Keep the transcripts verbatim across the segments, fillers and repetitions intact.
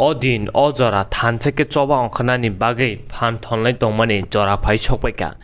O din o jora thansa khe choba ongkharnani bagwi phan thonlai tongmani jora phai sokpaikha.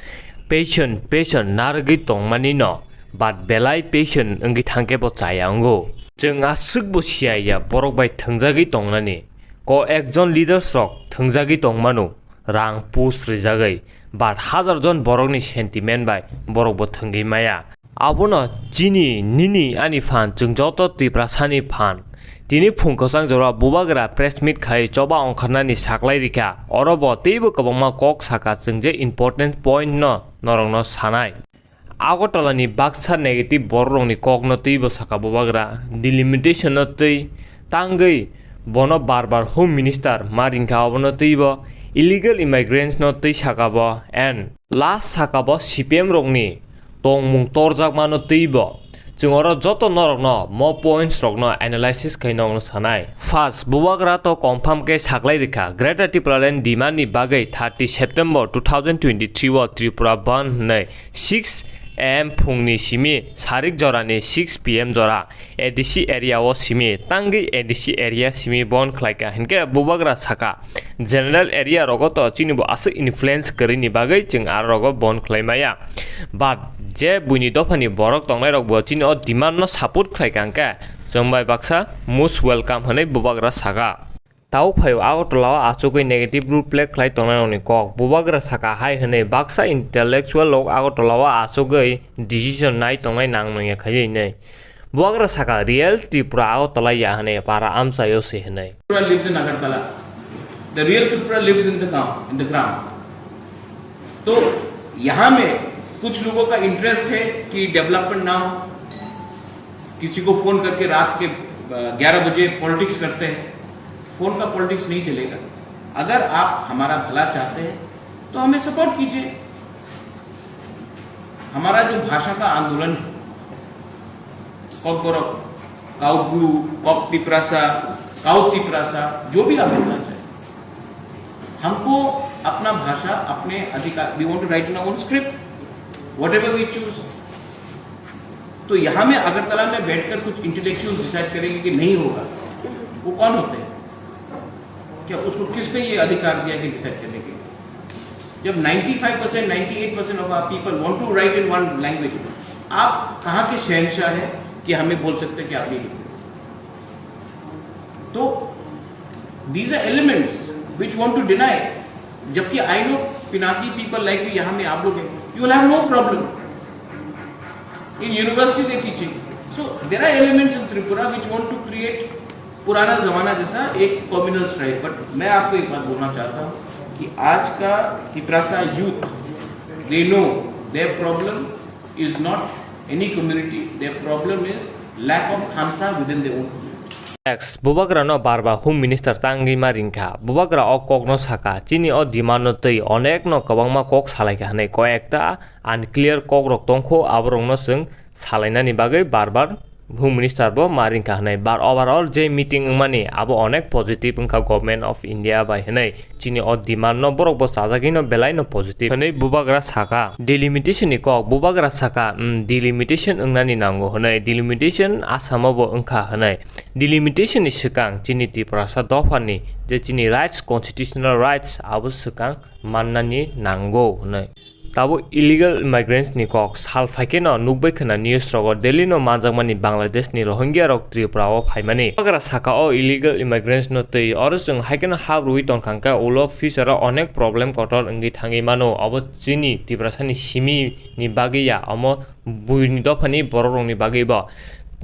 Patient, patient narwgwi tongmani no, but belai patient wngwi thangkhe bo chaya wngo. Chwng aswk bo siya ya borok bai thwngjagwi tongnani. Ko ekjon leaders rok thwngjagwi tongmano, rang post rijagwi, but hajar jon borokni sentiment bai borok bo thwngwi maya. Abono chini, nini, ani phan, chwng joto Tiprasani phan. Tini phung kwchang jora bubagra press meet khai choba ongkharnani saklai rikha. Oro bo teibo kwbangma kok saka, chwng je important point no norokno sanai. Agartala ni baksa negative borok rokni kok no teibo saka bubagra, delimitation no tei tangwi bono bar bar Home Minister ma ringkha, obono teibo illegal immigrants no tei saka bo, and last saka bo C P M rokni tongmung torjakmano teibo. Chwng oro joto norokno mo points rokno analysis khai nokno sanai. First, bubagra to confirm khe saklai rikha, Greater Tipraland demand ni bagwi thirty September two thousand twenty-three o Tripura bandh hwnwi six A M phungni simi sarik jorani six P M jora A D C area o simi tangwi A D C area simi bandh khlaikha hinkhe bubagra saka, general area rogo to chini bo aswk influence kwrwini bagwi chwng aro rogo bandh khlai maya. But je buini dophani borok tongnai rok bo chini o demand no support khlaikha hinkhe chwng bai baksa most welcome hwnwi bubagra saka. Tabuk phaio Agartala o achugwi negative role play khlai tongnai rokni kok. Bubagra saka hai hwnwi baksa intellectual rok Agartala o achugwi decision nai tongnai nang nungya khaiywi hwnwi. Bubagra saka real Tripura Agartala ya hwnwi para amchaio se hwnwi. Tripura lives in Agartala. The real Tripura lives in the town, in the ground. तो यहाँ में कुछ लोगों का इंटरेस्ट है कि डेवलपमेंट ना हो, किसी को फोन करके रात के, अ, ग्यारह बजे पॉलिटिक्स करते हैं। फोन का पॉलिटिक्स नहीं चलेगा। अगर आप हमारा भला चाहते हैं तो हमें सपोर्ट कीजिए। हमारा जो भाषा का आंदोलन है, Kokborok, Kaubru, Kok Tiprasa, Kau Tiprasa, जो भी आप बोलना चाहें, हमको अपना भाषा, अपने अधिकार, we want to write in our own script, whatever we choose। तो यहाँ में अगरतला में बैठकर कुछ इंटेलेक्चुअल डिसाइड करेंगे कि नहीं होगा, वो कौन होते हैं? क्या उसको किसने ये अधिकार दिया कि डिसाइड करने के लिए? जब ninety five percent, ninety eight percent of our people want to write in one language, आप कहाँ के शहंशाह हैं कि हमें बोल सकते हैं कि आप नहीं लिखो? तो these are elements which want to deny। जबकि I know Pinaki people like you, यहाँ में आप लोग हैं, you will have no problem in university they teaching। So there are elements in Tripura which want to create पुराना जमाना जैसा एक कम्युनल स्ट्राइक। बट मैं आपको एक बात बोलना चाहता हूँ कि आज का Tiprasa youth, they know their problem is not any community, their problem is lack of thansa within their own community। Ex, bubagra no bar bar Home Minister tangwi ma ringkha. Bubagra o kok no saka, chini o demand no twi onek no kwbangma kok salaikha hwnwi, koyekta unclear kok rok tongkho, aborok no chwng salainani bagwi bar bar Home Minister bo ma ringkha hwnwi. But overall je meeting wngmani abo onek positive wngkha Government of India bai hwnwi. Chini o demand no borok bo chajagwi no belai no positive hwnwi bubagra saka. Delimitation ni kok, bubagra saka, "Hmm, delimitation wngnani nango," hwnwi. Delimitation Assam o bo wngkha hwnwi. Delimitation ni swkang chini Tiprasa dopha ni je chini rights, constitutional rights, abo swkang mannani nango hwnwi. Tabuk illegal immigrants ni kok, sal phaikhe no nukbai khwna news rogo Delhi no manjakmani Bangladesh ni Rohingya rok Tripura o phaimani. Bubagra saka o illegal immigrants no twi oro chwng hai kheno hap rwui tongkha hwnkhe ulo future o onek problem kotor wngwi thangwi mano. Obo chini Tiprasa ni simi ni bagwi ya, omo buini dopha ni borok rok ni bagwi bo.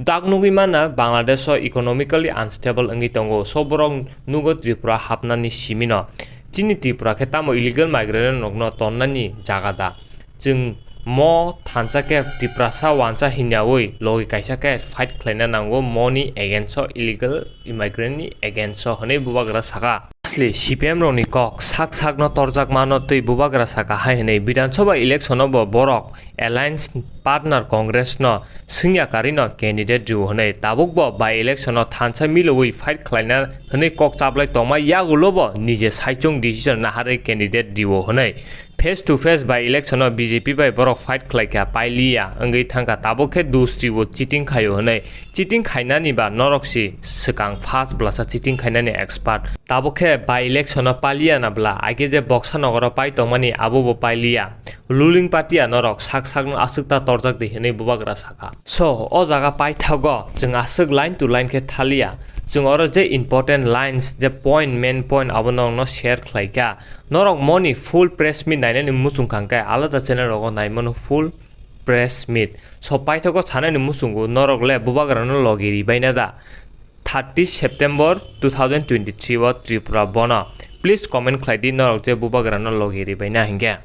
Dak nugwi mana Bangladesh o economically unstable wngwi tongo, so borok nugo Tripura hapnani simi no. Chini Tripura khe tamo illegal migrant rokno tonnani jaga da? Chwng mo thansa khe Tiprasa wansa hinyaui logi kaisa khe fight khlaina nango moni against o, illegal immigrant ni against o, hwnwi bubagra saka. Lastly, C P M rokni kok sak sakno torjakmano twi bubagra saka hai hwnwi Bidhan Sabha election o bo borok alliance partner Congress no swngya karwi no candidate rw hwnwi, tabuk bo by election o thansa milwi fight khlaina hwnwi kok chaplai tongma yagulo bo nije saichung decision naharwi candidate rw hwnwi. Face to face by election o B J P bai borok fight khlai kha, pailiya wngwi thang kha. Tabuk khe dusri bo cheating khaio hwnwi. Cheating khainani ba norok si swkang first blasa cheating khainani expert. Tabuk khe by election o pailiya na bla, age je Boksa nogoro pai tongmani abo bo pailiya. Ruling party a norok sak sakno aswk ta torjak di hwnwi bubagra sakha. So, o jaga paithago chwng aswk line to line khe thaliya. Chwng oro je important lines, je point, main point abo norokno share khlai kha. Norok moni full press meet nainani muchung kha hwnkhe alada channel rogo naimano full press meet. So paithago sanani muchungo norok le bubagrano logi ribaina da? Thirty September two thousand twenty-three o Tripura bono. Please comment khlai di norok je bubagrano logi ribaina hinkhe.